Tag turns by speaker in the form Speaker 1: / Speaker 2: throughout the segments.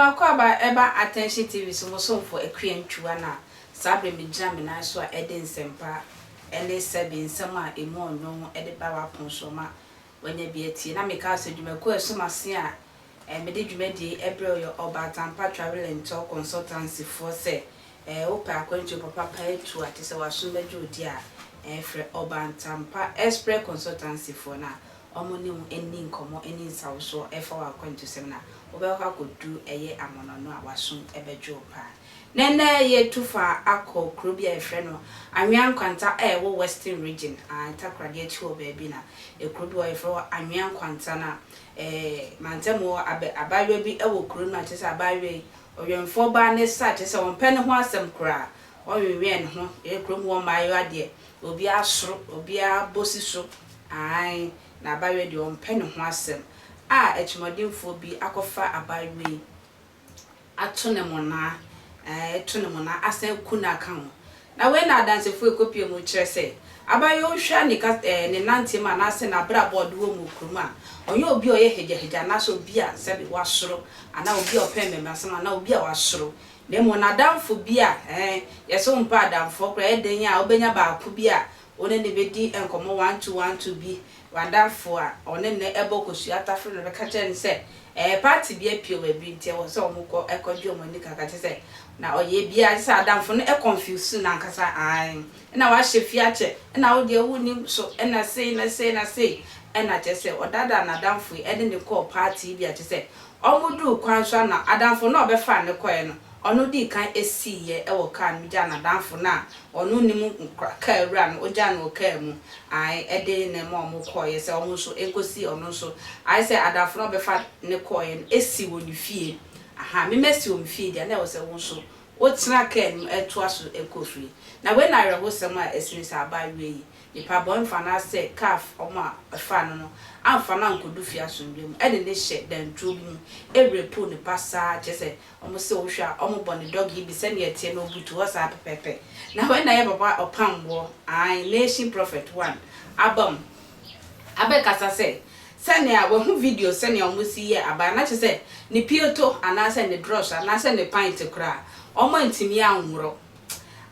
Speaker 1: Akwaaba ɛba Attention TV so mo somfo Akua Ntwuwa na saa bere megyina me nan so a ɛde nsɛmpa ɛne sɛbe nsɛm a emu ɔnwon ɛde ba w'apon so ma wanya bi atie. Na meka sɛ dwumakuo a ɛsom ase a mede dwumadie yi ɛbrɛ wo yɛ Ɔbaatanpa Travel and Tour Consultancy foɔ sɛ wopɛ akwantuo papa pa atu a kyerɛ sɛ w'asom bɛgye wo di a frɛ Ɔbaatanpa Express Consultancy foɔ na wɔne wo nni nkɔmmɔ ne nsawosoɔ ɛfa w'akwantusɛm na wobɛkɔ akɔdu ɛyɛ amɔnɔno a w'asom bɛdwo wo paa. Na ɛnnɛ yɛretu fa akɔ kuro bi a yɛfrɛ no Anwea Nkwanta a ɛwɔ Western Region, ae, Takoradi akyi hɔ baabi na kuro bi wɔ hɔ yɛfrɛ hɔ Anwea Nkwanta na ɛɛ mantam hɔ abɛ abaayewa bi wɔ kuro no mu a kyerɛ sɛ abaayewa yi ɔwɛmfoɔ baa ne sa kyerɛ sɛ ɔmpɛ ne ho asɛm koraa, ɔnwenwɛn ne ho, ɛyɛ kurom hɔ mmaayewa deɛ obiara soro, obiara bɔ si so, ae, na abaayewa yi deɛ ɔmpɛ ne ho asɛm a atirimuɔdenfoɔ bi akɔfa abaayewa yi ato ne monaa, ae, to ne monaa asan aku no aka ho. Na wei na Adansefo Ekopie mu kyerɛ sɛ, abaayewa yi wohwɛ ne ka eh, ne nanteɛ mu anaasɛ n'abrabɔ a ɔde wɔ mu wɔ kurom a, ɔnyɛ obi a ɔyɛ hagyahagya anaasɛ obi a sɛbe wasoro anaa obi a ɔpɛ mmɛmasɛm anaa obi a wasoro. Na mmom n'adamfo bi a, eh, yɛse wompɛ adamfoɔ koraa, ɛyɛ den a wobɛnya baako bi a wo ne no bɛdi nkɔmmɔ one two one two bi, w'adamfo a ɔne no bɔ kosua tafere no bɛka kyerɛ no sɛ ɛɛ party bi apue wɔ baabi nti ɛwɔ sɛ wɔkɔ kɔgye wɔn ani kakra, kyerɛ sɛ na ɔyɛ biara kyerɛ sɛ adamfo no confuse no ankasa ae ɛna wahyɛ fie akyɛ ɛna wo deɛ wonnim so ɛna sei na sei na sei ɛna kyerɛ sɛ ɔdaadaa n'adamfo yi ɛde no kɔɔ party bi a kyerɛ sɛ Wɔduu kwan so a na adamfo no a ɔbɛfaa no kɔeɛ no, ɔno dii kan siiɛ wɔ kaa no mu gyaa n'adamfo no a ɔno nnim kaa wura no, ɔgyaa no wɔ kaa mu, ae, de no ma wɔkɔeɛ sɛ wɔn nso nkɔsi ɔno nso, ayɛ sɛ adamfo no a ɔbɛfa no kɔeɛ no si wɔ ne fie, aha, me masi wɔ me fie deɛ a na ɛwɔ sɛ wo nso wotena kaa no mu toa so kɔ fie. Na wei na awerɛhosɛm a asi ne sɛ abaayewa yi Nipa bɔnfo anaasɛ kaaf wɔn a ɛfaa no no amfa no ankodu fie asomdwoe mu ɛde no hyɛ danturo bi mu ɛrepu no pasaa kyerɛ sɛ wɔn se wohwɛ a wɔn bɔ no dɔge bi sɛnea ɛteɛ no ɔbutu hɔ saa pɛpɛpɛ na wei na ɛyɛ papa ɔpamboɔ ae nation prophet one aba mu abɛkasa sɛ sɛnea wahu video sɛnea wɔn si yɛ aban na kyerɛ sɛ ne pieto anaasɛ ne drɔs anaasɛ ne pint koraa wɔn antumi anworɔ.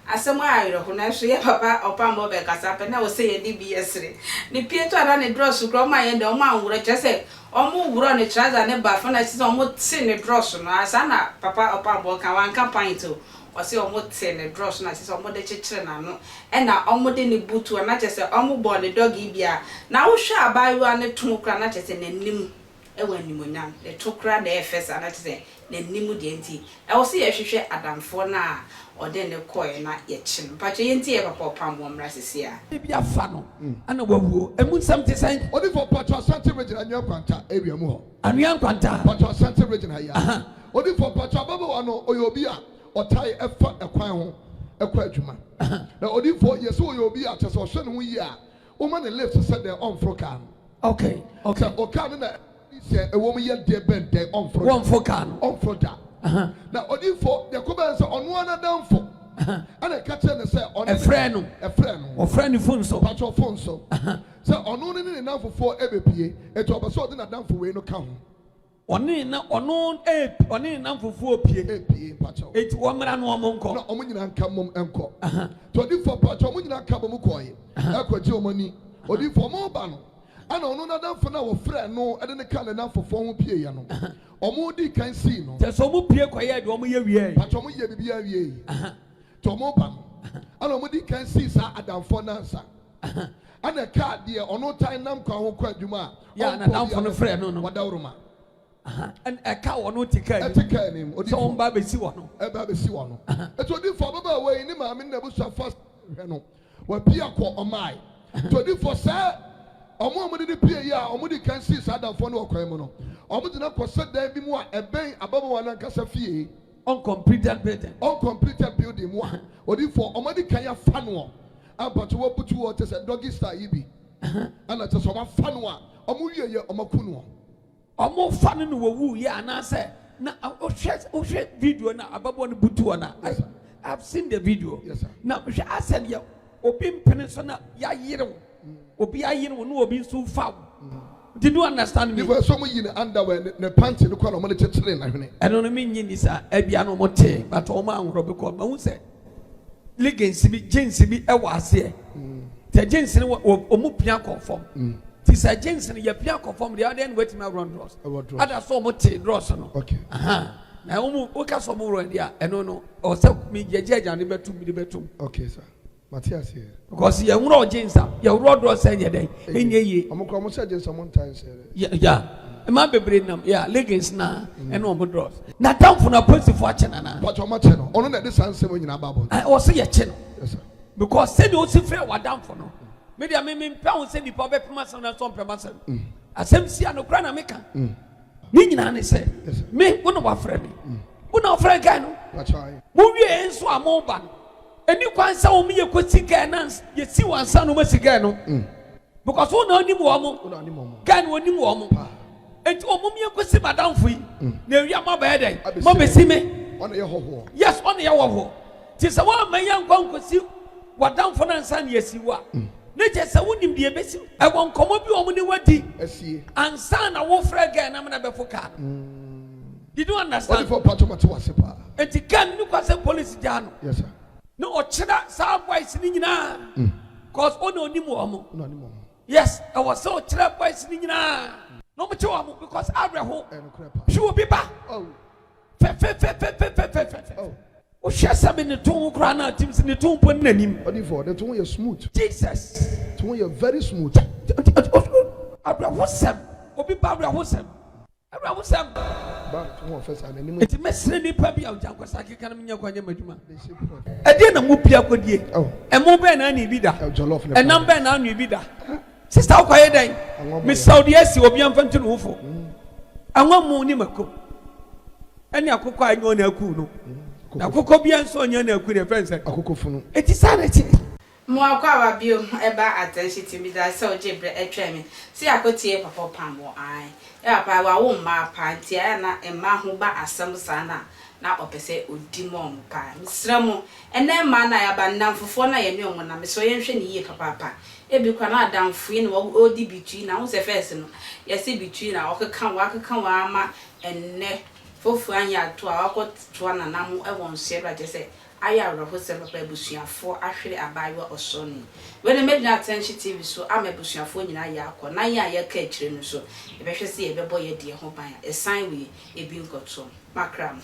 Speaker 1: Asɛm a awerɛho nanso yɛ papa ɔpammɔ bɛkasa pɛ na ɛwɔ sɛ yɛde bi yɛ sere. Ne pieto anaa ne drɔso koraa ɔmo anyɛ dɛn ɔmo anworɔ kyerɛ sɛ ɔmo worɔ ne trouser ne ba fa na kyerɛ sɛ ɔmo te ne drɔso no saa na papa ɔpammɔ ka wanka pint o ɔse ɔmo te ne drɔso na kyerɛ sɛ ɔmo de kyekyere n'ano ɛna ɔmo de ne butu a na kyerɛ sɛ ɔmo bɔɔ ne dɔge bi a na wohwɛ abaayewa no to koraa na kyerɛ sɛ n'anim wɔ animuonyam, ne to koraa na ɛyɛ fɛ saa na kyerɛ sɛ n'anim deɛ nti ɛwɔ sɛ yɛhwehwɛ adamfoɔ no a ɔde no kɔeɛ na yɛkye no. Mpakyɛ yɛntie yɛ papa ɔpam wɔ mmra sesie a.
Speaker 2: Bi afa no na wawuo. Emu nsɛm te sɛn?
Speaker 3: Odifo mpacho Ashanti region Anwea Nkwanta area mu hɔ.
Speaker 2: Anwea Nkwanta.
Speaker 3: Mpacho Ashanti region ha yi ara. Odifo mpacho ababaawa no ɔyɛ obi a ɔtae ɛfa ɛkwan ho ɛkɔ adwuma. Na odifo yɛsɛ ɔyɛ obi a kyerɛ sɛ ɔhwɛ ne ho yie a woma no lift sɛ dɛn ɔnforo car no.
Speaker 2: Okay, okay.
Speaker 3: Sɛ ɔkaa no na sɛ ɛwɔ mu yɛ deɛ bɛn dɛn ɔnforo da.
Speaker 2: Wɔnforo kaa no.
Speaker 3: Ɔnforo da. Na odiifo deɛ kɔ bɛn sɛ ɔno ara n'adamfo ɛna ɛka kyerɛ no sɛ ɔne.
Speaker 2: Ɛfrɛ no.
Speaker 3: Ɛfrɛ no.
Speaker 2: Ɔfrɛ ne fon so.
Speaker 3: Patro fon so. Sɛ ɔno ne ne nnamfofoɔ ɛbɛpie eti ɔpɛ sɛ ɔde n'adamfo wei no ka ho.
Speaker 2: Ɔne na ɔno ɛɛp ɔne ne nnamfofoɔ pie.
Speaker 3: Ɛpie mpakyɛw.
Speaker 2: Eti wɔmmra na wɔn nkɔ.
Speaker 3: Na wɔn nyinaa nka mmom nkɔ. Nti odiyifoɔ mpakyɛw wɔn nyinaa ka bom kɔɔe ɛkɔgye wɔn ani. Odiyifoɔ wɔn reba no ɛna ɔno n'adamfo no a wɔfrɛɛ no de no kaa ne nnamfofoɔ ho pieeɛ no wɔn dii kan sii no.
Speaker 2: Kyerɛ sɛ wɔn pie kɔyɛɛ deɛ wɔn yɛ wieeɛ.
Speaker 3: Mpakyɛw wɔn yɛɛ biribiara wieeɛ. Nti wɔn reba no ɛna wɔn dii kan sii saa adamfoɔ no ansa. Ɛna ɛkaa deɛ ɔno tae nam kwan ho kɔ adwuma a
Speaker 2: Yɛ a
Speaker 3: ɔnkɔ
Speaker 2: n'adamfo no
Speaker 3: obiara
Speaker 2: frɛɛ no no.
Speaker 3: Wadaworoma.
Speaker 2: Aha, ɛna ɛkaa ɔno te kaa nim.
Speaker 3: Ɛte kaa nim,
Speaker 2: Sɛ
Speaker 3: odiyifoɔ.
Speaker 2: ɔmba abɛsi hɔ no.
Speaker 3: Ɛba abɛsi hɔ no. Enti odiyifoɔ ababaawa yi ne maame ne n'abusuafoɔ hwɛ no, wapue akɔ, ɔmmae. Enti odiyifoɔ, sɛ wɔn a wɔde no pue yi a wɔdi kan sii saa adamfoɔ no wɔ kwan mu no, wɔde no akɔhyɛ dan bi mu a ɛbɛn ababaawa no ankasa fie.
Speaker 2: Uncompleted building.
Speaker 3: Uncompleted building mu a, odiyifoɔ, wɔadi kan afa noɔ. Ampa kyɛ wabutu hɔ kyɛsɛ doggy style yi bi ɛna kyɛsɛ ɔmo afa no a ɔmo wie yɛ ɔmo aku noɔ.
Speaker 2: Ɔmo fa no na wɔwu yɛ anaasɛ na wohwɛ wohwɛ video na ababɔ no butu hɔ na I have seen the video.
Speaker 3: Yes sir.
Speaker 2: Na hwɛ asɛ deɛ obi mpene so na yayere wo obi ayere wo na obi nso fa wo. Did you understand me?
Speaker 3: Nipa sɛ ɔmo yi ne underwear ne ne panty no kɔ na ɔmo de kyekyere n'ahwene.
Speaker 2: Ɛno no me nyi ni sa ɛbia no ɔmo tee but ɔmo anworɔ because mahu sɛ leggings bi jeans bi ɛwɔ aseɛ tɛ jeans no wɔ ɔmo pia kɔ fam ti sɛ jeans no yɛ pia kɔ fam deɛ ɔdeɛ no watumi aworɔ drɔs
Speaker 3: Ɛwɔ drawers.
Speaker 2: ada so ɔmo tee drɔs no
Speaker 3: Okay.
Speaker 2: Aha. Na ɔmo woka sɛ ɔmo worɔ deɛ a ɛno no ɔsɛ mi gyegye agya ne bɛtum mi de bɛtum.
Speaker 3: Okay sir. Mate aseɛ.
Speaker 2: Because yɛn worɔ jeans a yɛ worɔ drɔs ɛnyɛ dɛ ɛnyɛ yie.
Speaker 3: Ɔmo kora ɔmo hyɛ jeans ɔmo ntaa nhyɛ dɛ.
Speaker 2: Ya ya mmaa bebree nam ya leggings na ɛne ɔmo drawers. N'atamfo na apolisifoɔ akye nana.
Speaker 3: Pàtó ɔmo akyɛ no ɔno na ɛde saa nsɛm nyinaa ba abɔnten.
Speaker 2: Ɛ ɔsɛ yɛkye no.
Speaker 3: Yes sir.
Speaker 2: Because sɛdeɛ osi frɛ w'adamfo no me deɛ me me mpɛ ho sɛ nipa ɔbɛpem asɛm na nso ɔmpɛm asɛm. Asɛm si a nokora na meka. Ne nyinaa ne sɛ
Speaker 3: Yes, sir.
Speaker 2: me wo na wafrɛ me. Wo na wafrɛ guy no.
Speaker 3: Pàtó ayi.
Speaker 2: Mo wie nso a mo ba no. Ɛni kwan sɛ wɔn yɛ kɔsi guy na yɛsi wɔn ansa na wɔn asi guy no. Because wo na onim wɔn mo.
Speaker 3: Wo na anim ɔmo.
Speaker 2: Guy no onim wɔn mo. Eti wɔn mu yɛ kɔsi madamfo yi. Na ewia mo abɛyɛ dɛ.
Speaker 3: Abɛsi
Speaker 2: Mo bɛsi me.
Speaker 3: Ɔna yɛ hɔhoɔ.
Speaker 2: Yes, ɔna yɛ wɔ hɔ. Ti sɛ wɔn ama yɛ nkɔ nkɔsi wadamfo na nsa na yɛsi wa. Ne kyɛ sɛ wonim deɛ ebesi. Ɛwɔ nkɔmɔ bi wɔn ne wadi.
Speaker 3: Ɛsie.
Speaker 2: Ansa na wofrɛ guy na mena bɛfo kaa no. Did you understand?
Speaker 3: Ɔde fɔ pàtó mate wase paa.
Speaker 2: Eti kaa no ne kwa sɛ polisi gyaa no.
Speaker 3: Yes sir.
Speaker 2: Na ɔkyerɛ saa boys ne nyinaa. Cause ɔna onim wɔn mo.
Speaker 3: Wo na anim ɔmo.
Speaker 2: Yes, ɛwɔ sɛ ɔkyerɛ boys ne nyinaa. Na ɔmo kye wɔn mo because awerɛho.
Speaker 3: Ɛnokorɛ paa.
Speaker 2: Hwɛ obi ba.
Speaker 3: Oh.
Speaker 2: Fɛfɛfɛfɛfɛfɛfɛ.
Speaker 3: Oh.
Speaker 2: Wohwɛ sɛ me ne to ho koraa na atim sɛ ne to mpo ne n'anim.
Speaker 3: Ɔde fɔ ne to ho yɛ smooth.
Speaker 2: Jesus.
Speaker 3: To ho yɛ very smooth.
Speaker 2: Awerɛhosɛm. Obi ba awerɛhosɛm. Awerɛhosɛm.
Speaker 3: Ba ne to ho ɔfɛ saa n'anim.
Speaker 2: Eti mɛsrɛ nipa bi a ɔgya nkɔsa keka no menyɛ kwan nyɛ m'adwuma.
Speaker 3: De shape of.
Speaker 2: Ɛdeɛ na mo pia kɔdie.
Speaker 3: Oh.
Speaker 2: Ɛmo bɛn na ano bi da.
Speaker 3: Jollof ne
Speaker 2: Ɛnam bɛn na ano bi da. Sista wokɔyɛ dɛn?
Speaker 3: Anwa
Speaker 2: Mesaw deɛ asi obi amfa nto ne ho fo. Anwa mu ne mako. Ɛne akokɔ a ɛnyɛ ɔna aku no. Na akokɔ bia nso ɔnyɛ ɔna aku no ɛfɛn sɛ.
Speaker 3: Akoko funu.
Speaker 2: Eti saa na ɛteɛ.
Speaker 1: Mo akwaaba bio ɛba attention TV meda sɛ wogye berɛ ɛtwɛn me sɛ yɛakɔtie papa pam wɔ ae yɛ papa wawo mmaa paa nti ayɛ na mmaa ho ba asɛm saa na na ɔpɛ sɛ ɔdi ma ɔmo paa. Mesrɛ mo ɛnɛ mmaa no a yɛaba nnamfofoɔ no a yɛne ɔmo nam mesrɛ yɛnhwɛ ne yie papaapa. Ebi kora na adamfo yi na ɔdi bitui na ho sɛ fɛs no yɛsɛ bitui na ɔkeka wakeka wɔ ama ɛnnɛ foforɔ anyɛ ato a wakɔtoa nanam ɛwɔ nsoɛ bra kyerɛ sɛ ayɛ awerɛhosɛm papa abusuafoɔ ahwere abaayewa ɔsɔne. Wei no mɛgyina Attention TV so ama abusuafoɔ nyinaa yɛ akɔ na yɛn a yɛka akyire no so yɛbɛhwɛ sɛ yɛbɛbɔ yɛ deɛ ho ban a ɛsan wei ebi nkɔtoɔ makra mo.